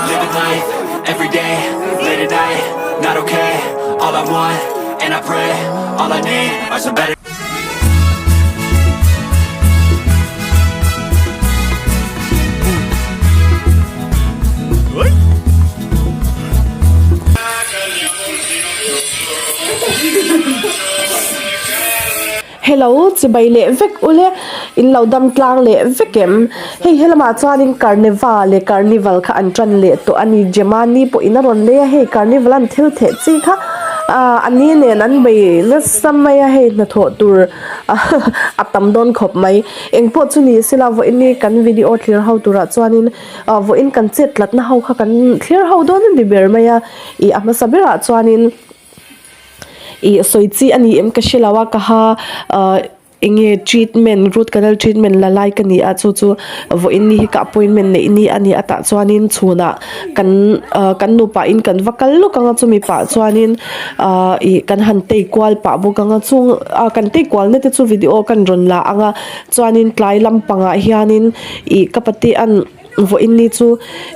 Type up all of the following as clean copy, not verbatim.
Living life every day, late at night, not okay. All I want, and I pray, all I need are some better. Hello chibai leh vek ule in lo dam tlang leh vek em hei helamah chuanin carnival leh carnival kha an tan leh tawh a ni Gemani pawhin a rawn lei a hei carnival an thil theh chi kha ah a ni nen an bei nasa mai a hei hnathawh tur a tam dawn khawp mai engpawh chu ni sela vawiin ni kan video thlir ho turah chuanin ah vawiin kan chet tlatna ho kha kan thlir ho dawn a ni ber mai a ih a hmasa berah chuanin. Ih sawi chi a ni em ka hre lo a ka ha ah eng nge treatment root canal treatment la lai ka ni a chu chu vawiin ni hi ka appointment neih ni a ni a tah chuanin chhunah kan ah kan nupa in kan va kal lawk ang a chumi pah chuanin ah ih kan han tei kual pah bawk ang a chung ah kan tei kual na te chu video kan rawn la ang a chuanin tlai lampangah hianin ih ka patea'n. Vawiin ni chu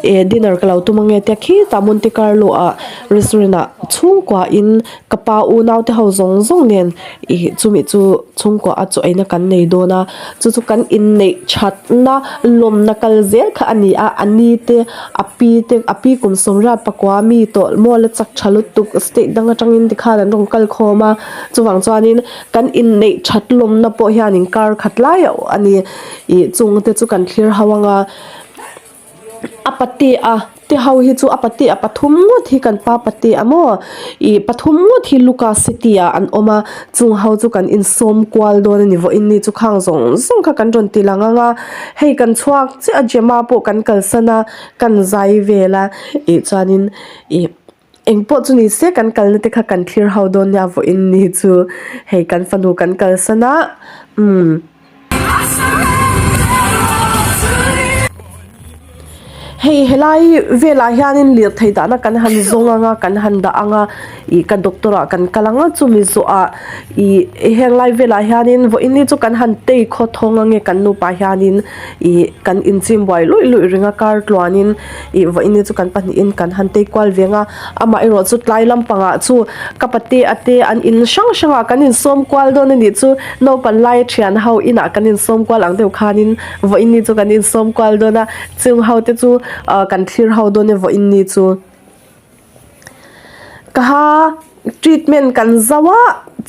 eh dinner ka lo tum ange tia khitah Monte Carlo ah restaurant ah chhungkua in ka pa unau te ho zawng zawng nen ih chumi chu chhungkua a chaw eina kan nei dawn a chu chu kan inneih thatna lawmna kal zel kha a ni a a ni te a pi te a pi kum sawmriat pakua mi tawh maw la chak tha lutuk state dang atangin tikhan an rawn kal khawm a chuvang chuanin kan inneih that lawmna pawh hianin kar khat lai a awh a ni. Ih chung te chu kan thlir ho anga a pate a te ho hi chu a pate a pathum ngawt hi kan pa pate a maw ih pathum ngawt hi Luka city ah an awm a chung ho chu kan insawm kual dawn a ni vawiin ni chu khang zawng zawng kha kan rawn ti lang anga hei kan chhuak chiah a Gemma pawh kan kalsan a kan zai vel a ih chuanin ih. Eng pawh chu ni se kan kalna te kha kan thlir ho dawn nia vawiin ni chu hei kan fanu kan kalsan a umm. Hei helai velah hianin lirthei dahna kan han zawng anga kan han dah anga ih ka doctor ah kan kal anga chumi zawhah ih heng lai velah hianin vawiin ni chu kan han tei khawthawng ange kan nupa hianin ih kan inchim buai luih luih ring a kar tluanin. Ih vawiin hi chu kan pahnihin kan han tei kual ve ang a amaherawh chu tlai lampangah chu ka pate a te an in hrang hrangah kan insawm kual dawn a nih chu naupang laia thian ho inah kan insawm kual ang deuh khanin vawiin ni chu kan insawm kual dawn a chung ho te chu ah kan thlir ho dawn e vawiin ni chu. Ka ha treatment kan zau a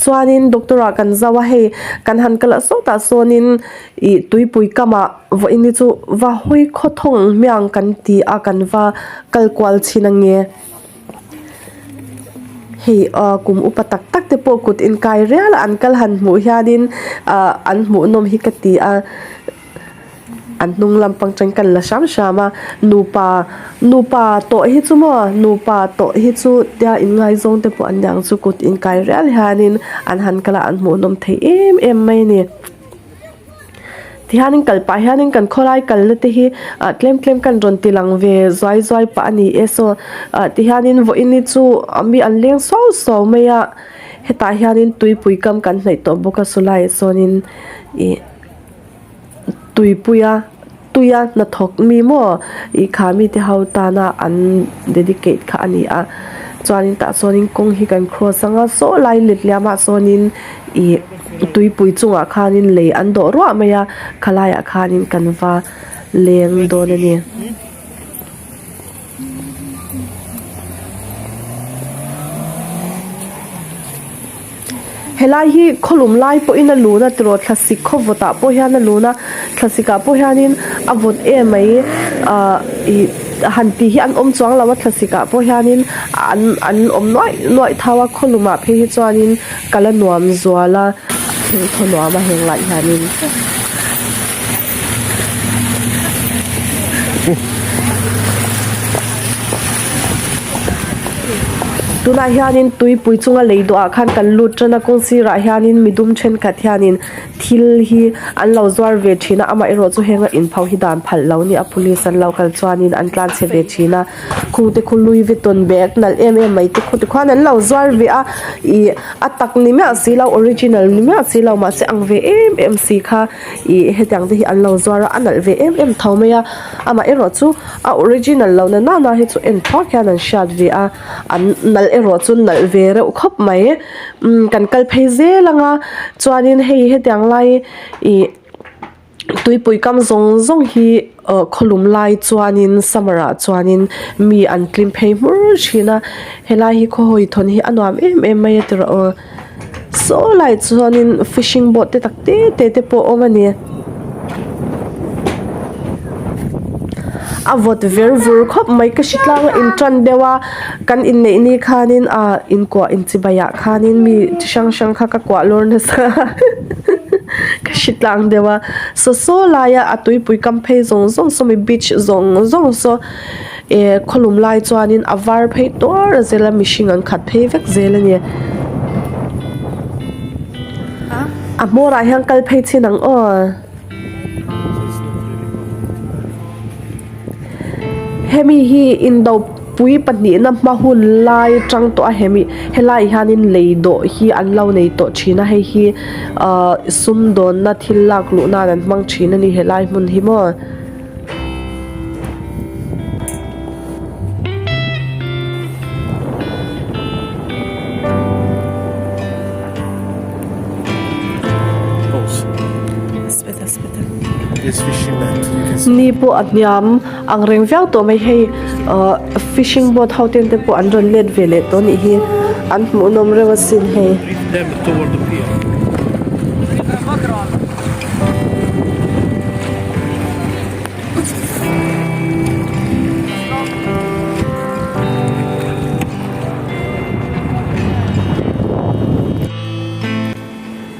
chuanin doctor ah kan zau a hei kan han kal a sawtah sawnin ih tuipui kamah vawiin hi chu va hawi khawthawng hmiang kan ti a kan va kal kual chhin ange hei ah kum upa tak tak te pawh kut inkai rial a an kal han hmuh hianin ah an hmuhnawm hi ka ti a. An hnung lampang chuan kan la hram hram a, nupa nupa tawh hi chu maw nupa tawh hi chu tia inngaizawng te pawh an niang chu kut inkai rial hianin an han kal a an hmuhnawm thei em em mai a ni. Tihianin kal pah hianin kan khawlai kalna te hi ah tlem tlem kan rawn ti lang ve zuai zuai pah a ni e saw ah tihianin vawiin hi chu mi an leng suau suau mai a hetah hianin tuipui kam kan hnaih tawh bawk a sawlaiah sawnin ih. Tuipuia tuia hnathawk mi maw ih kha mite ho tana an dedicate kha a ni a chuanin tah chuanin kawng hi kan cross anga saw lai letliamah sawnin ih tuipui chungah khanin lei an dawh ruah mai a khalaiah khanin kan va leng dawn a ni. Helai hi khawlum lai pawhin a lun a tiraw thlasik khaw vawtah pawh hian a lun a thlasik ah pawh hianin a vawt em mai ahh ih han tih hi an awm chuang lo a thlasik ah pawh hianin an an awm nuaih nuaih thau a khawlum ah phei hi chuanin kal a nuam zual a thengthaw nuam a heng lai hianin. Tunah hianin tuipui chunga lei duah khan kan lut tan a kawng sirah hianin midum thenkhat hianin thil hi an lo zuar ve thin a amaherawh chu heng a inpho hi dan phalh lo nia police an lo kal chuanin an tlan chhe ve thin a khung te khu Louis Vuitton bag nalh em em mai te khu tikhuan an lo zuar ve a ih a tak ni miah si lo original ni miah si lo mahse ang ve em em si kha ih hetiang te hi an lo zuar a a nalh ve em em tho mai a amaherawh chu a original lo na nana hi chu en thuak hian an hriat ve a an nalh erawh chu nalh ve reuh khawp mai umm kan kal phei zel ang a chuanin hei hetiang lai ih tuipui kam zawng zawng hi ah khawlum lai chuanin summer ah chuanin mi an tlim phei hmur thin a helai hi khaw hawi thawn hi a nuam em em mai a ti rawh aw saw lai chuanin fishing boat te tak te te te pawh a awm a ni. A vawt ver vur khawp mai ka hre tlang a in tan deuh a kan inneih ni khanin ah inkuah inchibai ah khanin mi chi hrang hrang kha ka kuah lawr nasa ka hre tlang deuh a saw saw laia a tuipui kam phei zawng zawng saw mi beach zawng zawng saw eh khawlum lai chuanin a var phei tuar a zel a mihring an khat phei vek zel a ni. A hmawrah hian kal phei chin ang aw. Hemi hi indopui pahnihna hma hun lai atang tawh a hemi helai hianin lei dawh hi an lo nei tawh thin a hei hi ahh sumdawnna thil lak luh nan an hmang thin a ni helai hmun hi maw. Ni pawh a hniam ang reng viau tawh mai hei ahh fishing boat ho ten te pawh an rawn let ve leh tawh a nih hi an hmuhnawm reuh asin hei.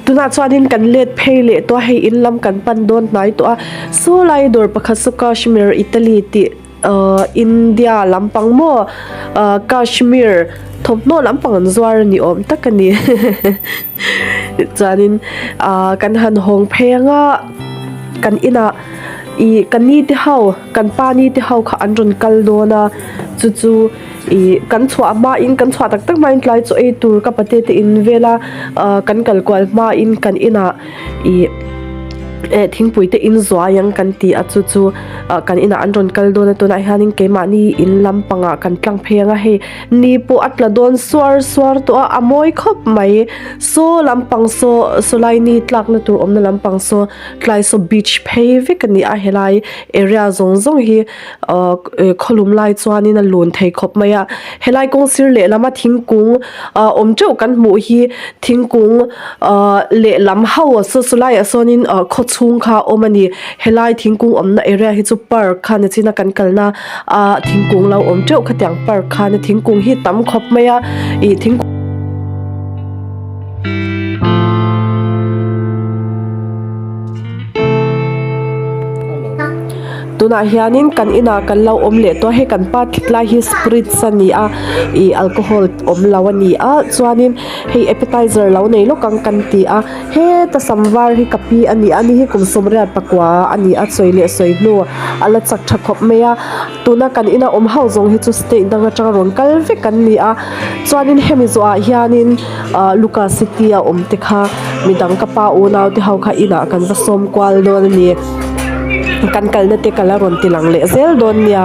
Tunah chuanin kan let phei leh tawh a hei in lam kan pan dawn hnai tawh a saw lai dawr pakhat saw Kashmir Italy tih ahh India lampang maw ahh Kashmir thawmhnaw lampang an zuar a ni awm tak a ni chuanin ahh kan han hawng phei ang a kan inah ih ka ni te ho kan pa ni te ho kha an rawn kal dawn a chu chu. Ih kan chhuah hmain kan chhuah tak tak hmain tlai chaw ei tur ka pate te in vel a ah kan kal kual hmain kan inah ih eh thingpui te in zuai ang kan ti a chu chu ah kan inah an rawn kal dawn a tunah hianin keimahni in lampangah kan tlang phei ang a hei ni pawh a tla dawn suar suar tawh a a mawi khawp mai saw lampang saw sawlai ni tlakna tur awmna lampang saw tlai saw beach phei vek a ni a helai area zawng zawng hi. Ahh khawlum lai chuanin a lun thei khawp mai a helai kawng sir lehlama thingkung ah awm teuh kan hmuh hi thingkung ah lehlam ho a saw saw laiah sawnin ah khaw chhung kha a awm a ni helai thingkung awmna area hi chu park khan a chin a kan kalna ah thingkung lo awm teuh khatiang park khan a thingkung hi tam khawp mai a ih thingkung. Tunah hianin kan inah kan lo awm leh tawh a hei kan pa thlit lai hi spritz a ni a ih alcohol awm lo a ni a chuanin hei appetizer lo nei lawk ang kan ti a heta sam var hi ka pi a ni a ni hi kum sawmriat pakua a ni a sawi leh sawi hnu a la chak tha khawp mai a tuna kan ina awm ho zawng hi chu state dang atanga rawn kal vek an ni a chuanin hemi zawhah hianin ah Luka city a awm te kha midang ka pa unau te ho kha inah kan va sawm kual dawn a ni. Kan kalna te ka la rawn ti lang leh zel dawn nia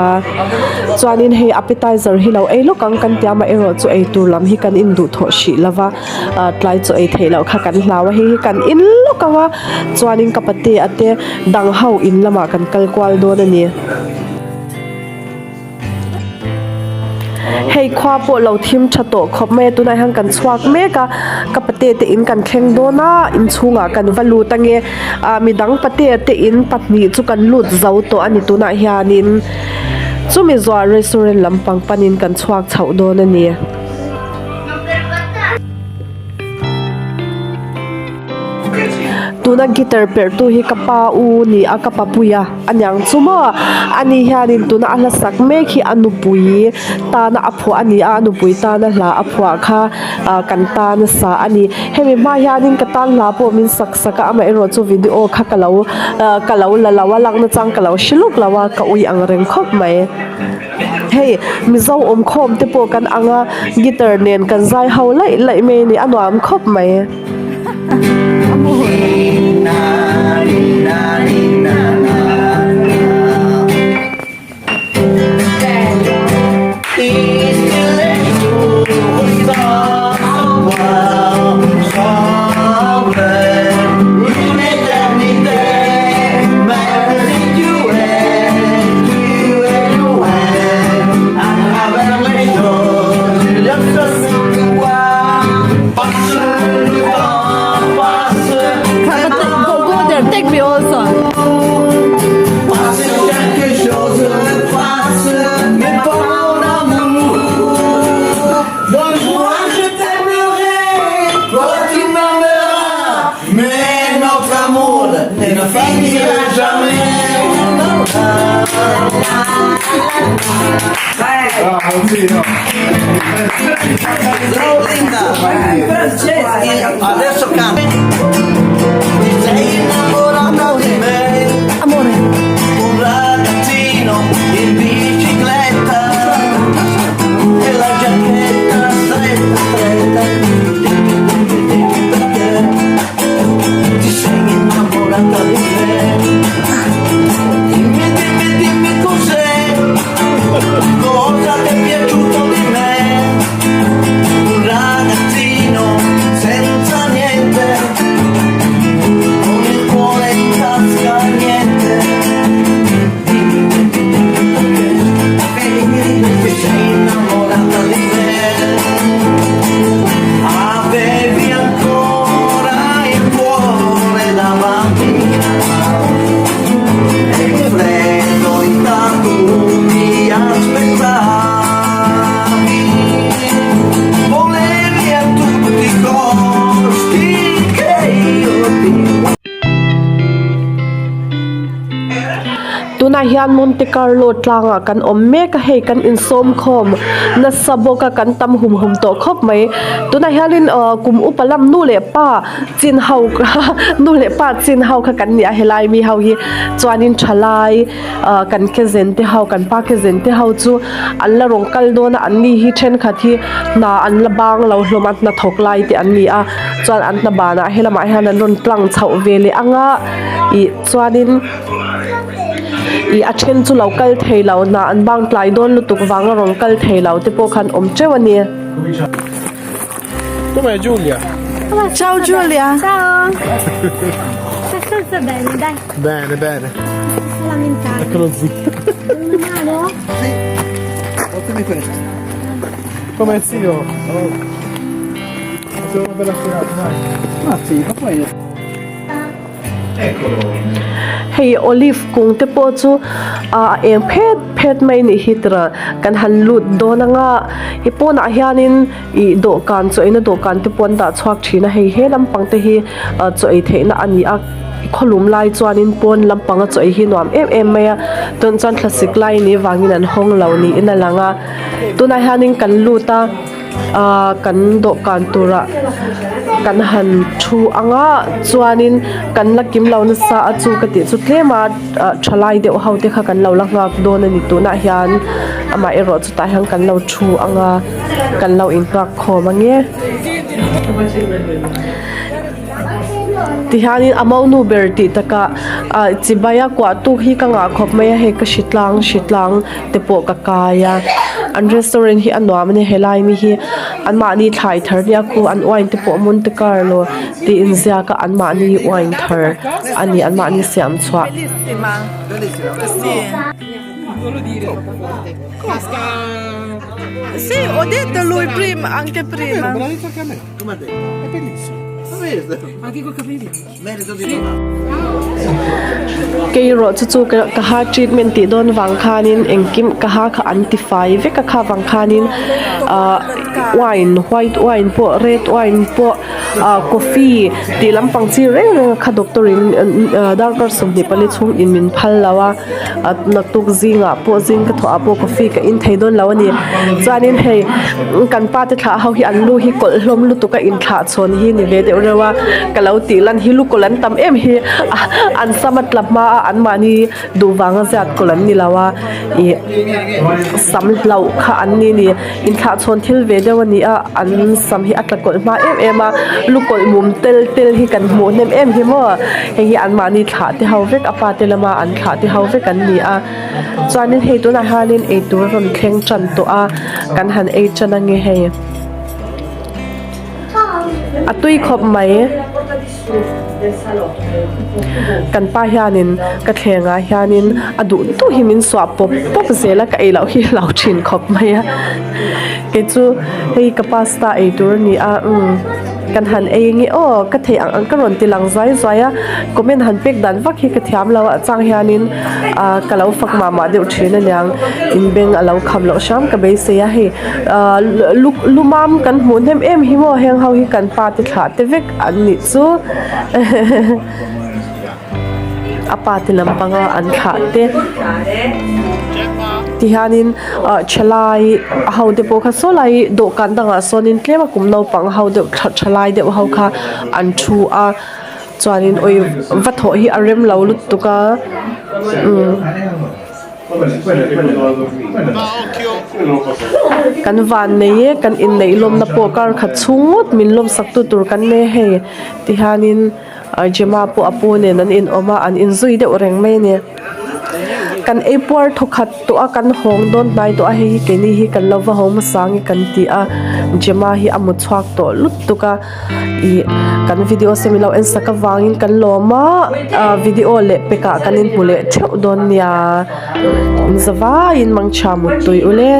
chuanin hei appetizer hi lo ei lawk ang kan tia amaherawh chu ei tur lam hi kan induh thawh hrih lo va ah tlai chaw ei theih loh kha kan hlau a hei hi kan in lawk ang a chuanin ka patea te dang ho in lamah kan kal kual dawn a ni. Hei khua pawh lo thim tha tawh khawp mai a tunah hian kan chhuak mek a ka pate te in kan thleng dawn a inchhungah kan va lut ange ah midang pate te in pahnih chu kan lut zo tawh a ni tunah hianin chumi zuah restaurant lampang panin kan chhuak chhoh dawn a ni. Tuna guitar perh tu hi ka pa u ni a ka papuia aniang chu maw ani hianin tuna a hla sak mek hi a nupui tana a phuah a ni a a nupui tana hla a phuah kha ah kan tan a sa a ni hemi hma hianin ka tan hla pawh min sak sak a amaherawh chu video kha ka lo ah ka lo la lo a lakna chang ka lo hre lawk lo a ka ui ang reng khawp mai. Hei Mizo awm khawm te pawh kan ang a guitar nen kan zai ho laih laih mai a ni a nuam khawp mai. Tunah hian Monte Carlo tlangah kan awm mek a hei kan insawm khawm nasa bawk a kan tam hum hum tawh khawp mai tunah hianin ah kum upa lam nu leh pa chin ho nu leh pa chin ho kha kan ni a helai mi ho hi chuanin thalai ah kan kezen te ho kan pa kezen te ho chu an la rawn kal dawn a an ni hi thenkhat hi hna an la bang lo hlawm a hnathawk lai te an ni a chuan an hna banah helamah hian an rawn tlang chhoh ve leh ang a ih chuanin ih a then chu lo kal thei lo hna an bang tlai dawn lutuk vanga rawn kal thei lo te pawh khan awm teuh a ni. Com'è Giulia? Ciao Giulia! Ciao! Sta tutto bene, dai. Bene, bene. Non si lamentare. Eccolo zitto. Una mano? Sì. Ottimi questo. Com'è zio? Oh. Facciamo una bella serata, dai. Ma sì, ma poi... Hei olive kung te pawh chu ah a eng phet phet mai a nih hi tira kan han lut dawn anga i pawnah hianin ih dawhkan chaw eina dawhkan te pawh an dah chhuak thin a hei he lampang te hi ah chaw ei theihna a ni a khawlum lai chuanin pawn lampanga chaw ei hi nuam em em mai a tunah chuan thlasik lai a nih avangin an hawng lo niin a lang a tunah hianin kan lut a. Ahh kan dawhkan turah kan han thu ang a chuanin kan la kim lo nasa a chu ka tih chu tlem a ah thalai deuh ho te kha kan lo la nghak dawn a ni tunah hian amah erawh chutah hian kan lo thu ang a kan lo inghak khawm ang e. Tihianin a monu ber tih takah ah chibai a kuah tuk hi ka ngah khawp mai a hei ka hritlang hritlang te pawh ka kai a an restaurant hi a nuam a ni helai mi hi anmahni thlai thar nia khu an wine te pawh Monte Carlo tih inziak a anmahni wine thar a ni anmahni siam chhuah. Kei erawh chu chu ka ha treatment tih dawn vang khanin engkim ka ha kha an ti fai vek a kha vang khanin ahh. Wine white wine pawh red wine pawh ah coffee tih lampang chi reng reng a kha doctor in darkar 24 chhung in min phal lo a naktuk zingah pawh zing ka thawh ah pawh coffee ka in thei dawn lo a ni chuanin hei kan pa te thlah ho hi an lu hi kawlh hlawm lutuk a inthlah chhawn hi ni ve deuh reuh a ka lo tih lan hi lu kawlh an tam em hi an sam a tla hma a anmahni duh vanga ziat kawlh an ni lo a ih sam hlauh kha an ni a ni. Inthlah chhawn thil ve deuh a ni a, an sam hi a tla kawlh hma em em a, lu kawlh mum tel tel hi kan hmuh hnem em hi maw, hei hi anmahni thlah te ho vek a pa te lama an thlah te ho vek an ni a, chuanin hei tunah hianin eitur a rawn thleng tan tawh a, kan han ei tan ange hei a tui khawp mai. Kan pa hianin ka thlengah hianin a duh duh hi min suah pawp pawp zel a ka ei loh hi hlau thin khawp mai a kei chu hei ka pasta ei tur a ni a umm kan han ei nge aw ka theih ang ang ka rawn ti lang zuai zuai a comment han pek dan vak hi ka thiam lo a chang hianin ah ka lo fak mah mah deuh thin aniang inbeng a lo kham loh hram ka beisei a hei ah lu lumam kan hmuh hnem em hi maw heng ho hi kan pa te thlah te vek. An nih chu a pa te lampanga an thlah te tihianin ah thalai a ho te pawh kha saw lai dawhkan dangah sawnin tlem a kum naupang ho deuh thalai deuh ho kha an thu a chuanin awi va thawh hi a rem lo lutuk a umm. Kan van nei e kan inneih lawmna pawh kar khat chhung ngawt min lawm sak tu tur kan nei hei tihianin Gemma pawh a pu nen an inawm a an inzui deuh reng mai a ni kan ei puar thaw khat tawh a kan hawng dawn hnai tawh a hei hi keini hi kan lo va haw hmasa nge kan ti a Gemma hi a mu chhuak tawh lutuk a. Ih kan video se min lo en sak avangin kan lawm a ah video leh pek ah kan inhmu leh theuh dawn nia in zavaiin mangtha muttui ule.